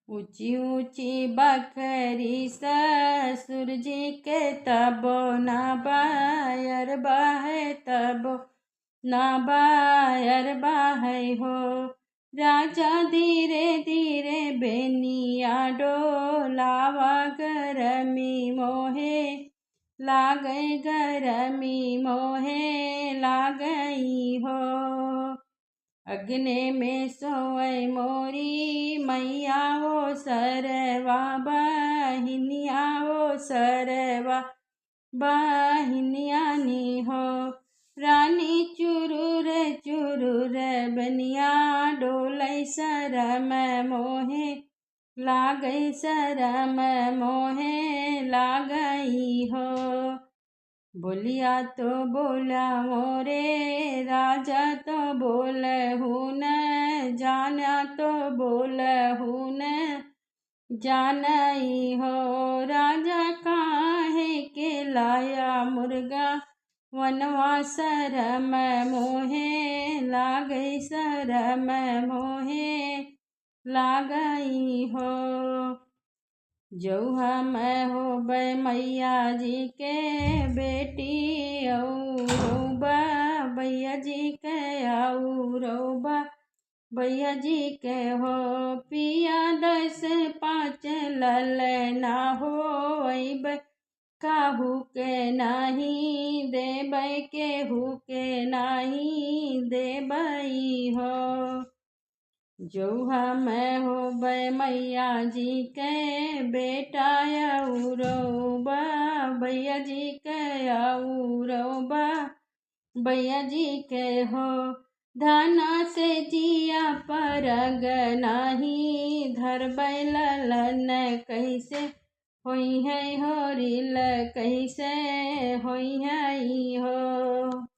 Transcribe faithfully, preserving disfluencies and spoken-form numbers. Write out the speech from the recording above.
ऊँची ऊँची बखरी ससुर जी के तबो ना बायर बहे, तबो ना बायर बहे हो। राजा धीरे धीरे बेनिया डोलावा, गरमी मोहे लागै, गरमी मोहे लागै हो। अगने में सोवै मोरी मैया ओ सरवा बहिनिया, ओ सरवा बहिनिया नी हो। रानी चुरुर चुरुर बनिया डोलै, सरम मोहे लागै, सरम मोहे लागै हो। बोलिया तो बोला मोरे राजा, तो बोलहु न, जाना तो बोलहु न, जानै हो। राजा काहे के लाया मुर्गा वनवा, सरम मोहे लागै, सरम मोहे लागै हो। जौ हम होबै मैया जी के बेटी, औ रउबा भैया जी के, औ रउबा भैया जी के हो। पिया दस पाँच ललना हो, अइबै काहू के नाही देबै, केहू के नाही देबै हो। जौ हम होबै मैया जी के बेटा, औ रउबा भैया जी के, औ रउबा भैया जी के हो। धाना से जिया परग नाही धरबै, ललन कैसे होइहै हो, रील कैसे होइहै हो।